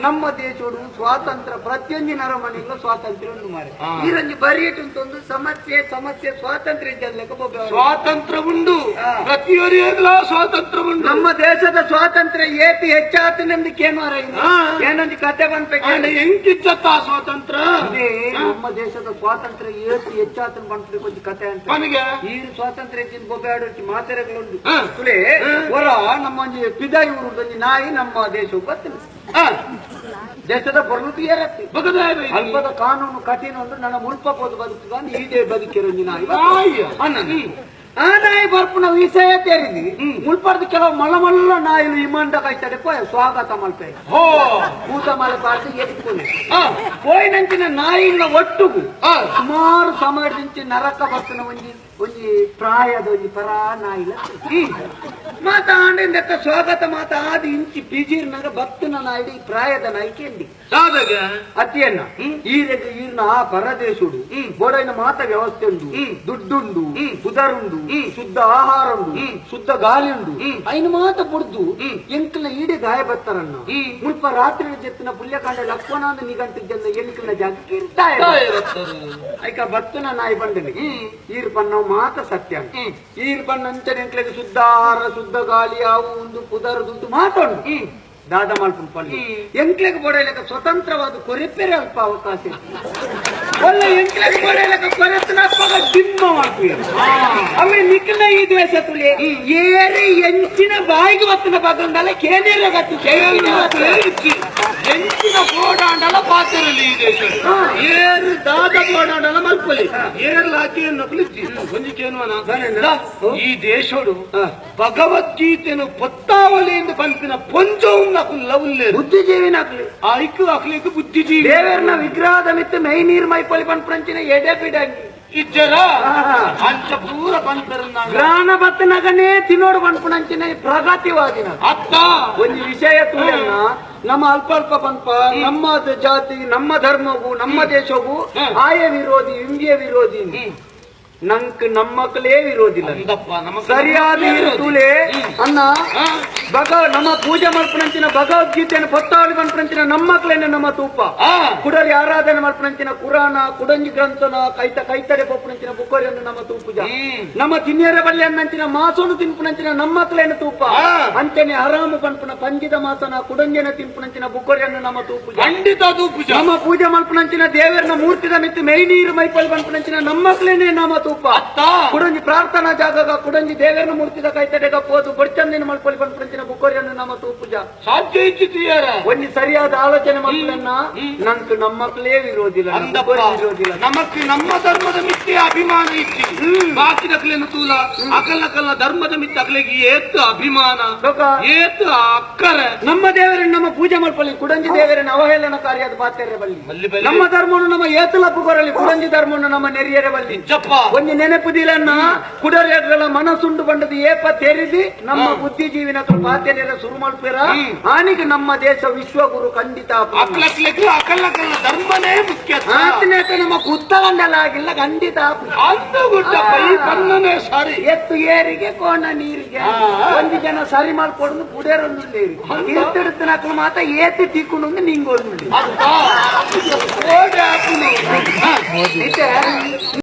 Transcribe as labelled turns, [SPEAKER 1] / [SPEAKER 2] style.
[SPEAKER 1] ನಮ್ಮ ದೇಶೋಡು ಸ್ವಾತಂತ್ರ್ಯ ಪ್ರತಿಯೊಂದು ನರಮನೆಲ್ಲ ಸ್ವಾತಂತ್ರ್ಯ ಉಂಟು ಮಾರೆ. ಈರೊಂದು ಬರಿಯಟುಂಟೊಂದು ಸಮಸ್ಯೆ ಸಮಸ್ಯೆ ಸ್ವಾತಂತ್ರ್ಯ ಇದ್ದ
[SPEAKER 2] ಸ್ವಾತಂತ್ರ್ಯ ಉಂಡು ಪ್ರತಿಯೊರಿಯಲ್ಲ ಸ್ವಾತಂತ್ರ್ಯ ಉಂಡು.
[SPEAKER 1] ನಮ್ಮ ದೇಶದ ಸ್ವಾತಂತ್ರ್ಯ ಏತಿ ಹೆಚ್ಚಾತನೆಂದು ಕೇಮಾರ ಏನೊಂದು ಕತೆ ಬಂದ್ಬೇಕು
[SPEAKER 2] ಎಂಕಿಚ್ಚತ್ತ ಸ್ವಾತಂತ್ರ್ಯ.
[SPEAKER 1] ನಮ್ಮ ದೇಶದ ಸ್ವಾತಂತ್ರ್ಯ ಏತಿ ಹೆಚ್ಚಾತನ ಬಂದ್ಬೇಕು ಒಂಜಿ ಕತೆ ಅಂತ. ಈ ಸ್ವಾತಂತ್ರ್ಯ ಹೆಚ್ಚಿನ ಬೊಬ್ಬೆ ಮಾತೆರೆಗಳುಂಡು ತುಲೆ ಹೊರ ನಮ್ಮ ಒಂಜಿ ಪಿದಾಯಿ ಊರುದೊಂಜಿ ನಾಯಿ ನಮ್ಮ ದೇಶಕ್ಕೆ ಬರ್ತದೆ. ದೇಶದ ಬರಲು ಏರತ್ತೆ ಅಲ್ಪದ ಕಾನೂನು ಕಠಿಣ ಉಂಟು. ನನ್ನ ಮುಲ್ಪ ಹೋದು ಬದುಕುದ ಈಡೇ ಬದುಕಿರೋ ನಾಯಿ ಆ ನಾಯಿ ಬರ್ಪುನ ವಿಷಯ ತೇರಿದಿ ಮುಲ್ಪರ್ದು ಕೆಲವು ಮಲ್ಲ ಮಲ್ಲ ನಾಯಿಲು ಇಮಂಡ ಕೈತಡೆ ಪೋಯ ಸ್ವಾಗತ ಮಲ್ಪೆ ಕೂತ ಮಲೆ ಪಾರ್ದು ಎತ್ಕೊನೆ ಪೋಯಿನಂಚಿನ ನಾಯಿನ ಒಟ್ಟುಗು ಸುಮಾರು ಸಮಯದಿಂಚಿ ನರಕ ಬರ್ತನ ಒಂಜಿ ಒಂಜಿ ಪ್ರಾಯದ ಒಂಜಿ ಪರಾ ನಾಯಿಲ ಮಾತಾಂಡೆತ್ತ ಸ್ವಾಗತ ಮಾತಾ ಆದಿ ಇಂಚಿ ಬಿಜಿರ್ನಾಗ ಬತ್ತನ ನಾಯಿಡು ಈ ಪ್ರಾಯದ ನಾಯಿ ಕೇಂದಿ ಅತಿಯನ್ನ ಈರೆಗ್ ಈರ್ನ ಆ ಪರದೇಶುಡು ಬೋಡೈನ ಮಾತ ವ್ಯವಸ್ಥೆ ಉಂಡು, ದುಡ್ಡುಂಡು, ಪುದರುಂಡು, ಶುದ್ಧ ಆಹಾರ ಉಂಡು, ಶುದ್ಧ ಗಾಳಿ ಉಂಡು. ಐನು ಮಾತ ಬುಡ್ದು ಎಂಕಲ್ನ ಈಡೆ ಗಾಯ ಬತ್ತಾರನ್ನ ಮುಲ್ಪ ರಾತ್ರಿ ಜೆತ್ತಿನ ಪುಲ್ಯಕಾಂಡ ಲಕ್ವನಾದ ನಿಗಂಟು ಜನ ಎಂಕಲ್ನ ಜಾಗಕ್ಕೆ ಐಕ ಬತ್ತನ ನಾಯಿ ಬಂಡನೆ ಈರ್ ಬಣ್ಣ ಮಾತ ಸತ್ಯ. ಈರ್ ಬಣ್ಣ ಅಂಚನೆ ಎಂಕ್ಲೆಗ್ ಶುದ್ಧ ಆಹಾರ ಶುದ್ಧ ಗಾಳಿ ಆವು ಉಂದು ಪುದರ್ ದುಡ್ಡು ಮಾತುಂಡು. ದಾದ ಮಲ್ಪುನ್ ಪಳ್ಳಿ ಎಂಕ್ಲೆಗ್ ಬೋಡೈಲಕ ಸ್ವತಂತ್ರವಾದ ಕೊರೆಪೆರೆ ಅಲ್ಪ ಅವಕಾಶ ಒಳ್ಳೆ ಎಂಕ್ಲೆಗ್ ಬೋಡೈಲಕ ಕೊರೆತನ ದಿಮ್ಮ ಮಾಡ್ತೀವಿ. ಆಮೇಲೆ ನಿಕ್ನ ಈ ದೇಶ ತುಳಿ ಏರಿ ಎಂಚಿನ ಬಾಯಿಗೆ ಬತ್ತಿನ ಬಗ್ಗಂದಲ್ಲ ಕೇನೇರ ಗತಿ
[SPEAKER 2] ಎಂಚಿನ ಬೋಡಾಂಡಲ ಪಾತಿರಲಿ ಈ ದೇಶ ಏರು ದಾದ ಬೋಡಾಂಡಲ ಮಲ್ಪಲಿ ಏರ್ಲಾಕಿ ನಕಲಿಚ್ಚಿ ಒಂಜಿಕೇನುವನ ಈ ದೇಶೋಡು ಭಗವದ್ಗೀತೆನು ಪೊತ್ತಾವಲಿಯಿಂದ ಪಂಪಿನ ಪೊಂಜೋವು ನಕುಲ್ಲ
[SPEAKER 1] ಬುದ್ಧಿಜೀವಿ ನಕಲಿ
[SPEAKER 2] ಐಕು ಅಕ್ಲಿಗೆ ಬುದ್ಧಿಜೀವಿ
[SPEAKER 1] ದೇವರನ ವಿಗ್ರಹದ ಮಿತ್ತು ಮೈ ನೀರ್ ಮೈ ಪೊಲಿ ಪನ್ಪಂಚಿನ ಎಡೆ ಬಿಡಂಗಿ
[SPEAKER 2] ಇಜ್ಜರ ಅಂಚ ಪೂರ ಪನ್ಪೆರನ್ನ
[SPEAKER 1] ಗ್ರಾಣ ಬತ್ತನಗನೇ ತಿನ್ನೋಡು ಪನ್ಪುನಂಚಿನ ಪ್ರಗತಿವಾದಿನ
[SPEAKER 2] ಅತ್ತ
[SPEAKER 1] ಒಂದು ವಿಷಯ ತುಳಿಯನ್ನ ನಮ್ಮ ಅಲ್ಪ ಅಲ್ಪ ಪಂಪ ನಮ್ಮ ಜಾತಿ ನಮ್ಮ ಧರ್ಮಗೂ ನಮ್ಮ ದೇಶಗೂ ಆಯ ವಿರೋಧಿ ಇಂಡಿಯ ವಿರೋಧಿ ನಂಕ್ ನಮ್ಮಕ್ಕಲೇ ವಿರೋಧಿಲ್ಲ. ಸರಿಯಾದ ತುಲೆ ಅನ್ನ ನಮ್ಮ ಪೂಜೆ ಮಲ್ಪನಂಚಿನ ಭಗವದ್ಗೀತೆಯನ್ನು ಪತ್ತಾವಳಿ ಮಲ್ಪನಂಚಿನ ನಮ್ಮಕ್ಕಲೇನೆ ನಮ್ಮ ತೂಪ ಕುಡರಿ ಆರಾಧನೆ ಮಲ್ಪನಂಚಿನ ಕುರಾನ ಕುಡಂಜಿ ಗ್ರಂಥನ ಕೈತ ಕೈತಡೆ ಪೊಪ್ಪನಂಚಿನ ಬುಕ್ಕೋರಿಯನ್ನು ನಮ್ಮ ತೂಪುಜ ನಮ್ಮ ತಿನ್ನಿಯರ ಬಳ್ಳಿ ಅನ್ನಂಚಿನ ಮಾಸೋನು ತಿನ್ಪುನಂಚಿನ ನಮ್ಮಕ್ಕಲೇನೆ ತೂಪ ಅಂಚನೆ ಆರಾಮ ಪನ್ಪುನ ಪಂಜಿದ ಮಾಸನ ಕುಡಂಜನ ತಿನ್ಪುನಂಚಿನ ಬುಕ್ಕೋರಿಯನ್ನು ನಮ್ಮ ತೂಪುಜ
[SPEAKER 2] ಖಂಡಿತ ತೂಪುಜ
[SPEAKER 1] ನಮ್ಮ ಪೂಜೆ ಮಲ್ಪನಂಚಿನ ದೇವರನ ಮೂರ್ತಿದ ಮಿತ್ತು ಮೈ ನೀರು ಮೈಪಲ್ ಪನ್ಪುನಂಚಿನ ನಮ್ಮಕ್ಕಲೇನೆ ನಮ್ಮ ತೂಪ ಕುಡಂಜಿ ಪ್ರಾರ್ಥನಾ ಜಾಗ ಕುಡಂಜಿ ದೇವರನ ಮೂರ್ತಿದ ಕೈತಡೆಗ ಪೋದು ಬೊಡ್ಚಂದಿನ ಮಲ್ಪೊಲಿ ಪನ್ಪುನಂಚಿನ ಬುಕ್ಕೋರಿಯನ್ನು ನಮ್ಮ ತೂಪುಜ
[SPEAKER 2] ಸಾಧ್ಯ ಇಚ್ಛಿತೀಯರ
[SPEAKER 1] ಒಂದು ಸರಿಯಾದ ಆಲೋಚನೆ ಮಕ್ಕಳನ್ನ ನಂಕ್ ನಮ್ಮಕ್ಕಲೇ ವಿರೋಧಿಲ್ಲ ವಿರೋಧಿಲ್ಲ
[SPEAKER 2] ನಮಕ್ ನಮ್ಮ ಧರ್ಮದ ಮಿತ್ತೆ ಅಭಿಮಾನ ಇಚ್ಚಿ ಬಾಕಿ ನಕಲೇನು ತೂಲ ಅಕಲ್ನಕಲ್ನ ಧರ್ಮದ ಮಿತ್ತೆ ಅಕಲಿಗೆ ಏತು ಅಭಿಮಾನ ಏತು ಅಕ್ಕರೆ
[SPEAKER 1] ನಮ್ಮ ದೇವರನ್ನು ನಮ್ಮ ಪೂಜೆ ಮಲ್ಪೊಲಿ ಕುಡಂಜಿ ದೇವರನ್ನ ಅವಹೇಳನ ಕಾರ್ಯದ ಪಾತ್ರೆ ಬಲ್ಲಿ ನಮ್ಮ ಧರ್ಮವನ್ನು ನಮ್ಮ ಏತು ಲಪ್ಪುಕೊರಲಿ ಕುಡಂಜಿ ಧರ್ಮವನ್ನು ನಮ್ಮ ನೆರಿಯರೆ ಬಲ್ಲಿ
[SPEAKER 2] ಜಪ್ಪ
[SPEAKER 1] ಒಂದು ನೆನಪುದಿಲನ್ನ ಕುಡರೆಗಳ ಮನಸ್ಸುಂಡು ಬಂಡದು ಏಪ ತೆರೆದಿ ನಮ್ಮ ಬುದ್ಧಿಜೀವಿನ ಪಾತ್ರೆಲ್ಲ ಶುರು ಮಾಡ್ತೀರ ಆನಿಗೆ ನಮ್ಮ ದೇಶ ವಿಶ್ವಗುರು ಖಂಡಿತ
[SPEAKER 2] ಧರ್ಮನೇ ಮುಖ್ಯ
[SPEAKER 1] ಆತನೇತ ನಮ್ಮ ಕುತ್ತಗಂಡಲ ಆಗಿಲ್ಲ ಖಂಡಿತ
[SPEAKER 2] ಸರಿ
[SPEAKER 1] ಎತ್ತು ಏರಿಗೆ ಕೋಣ ನೀರಿಗೆ ಒಂದು ಜನ ಸರಿ ಮಾಡ್ಕೊಡು ಪುಡೇರೊಂದು ಎತ್ತೆಡುತ್ತ ಮಾತ ಏತಿ ತಿಕ್ಕೊಂಡು ನಿಂಗೊಂದು.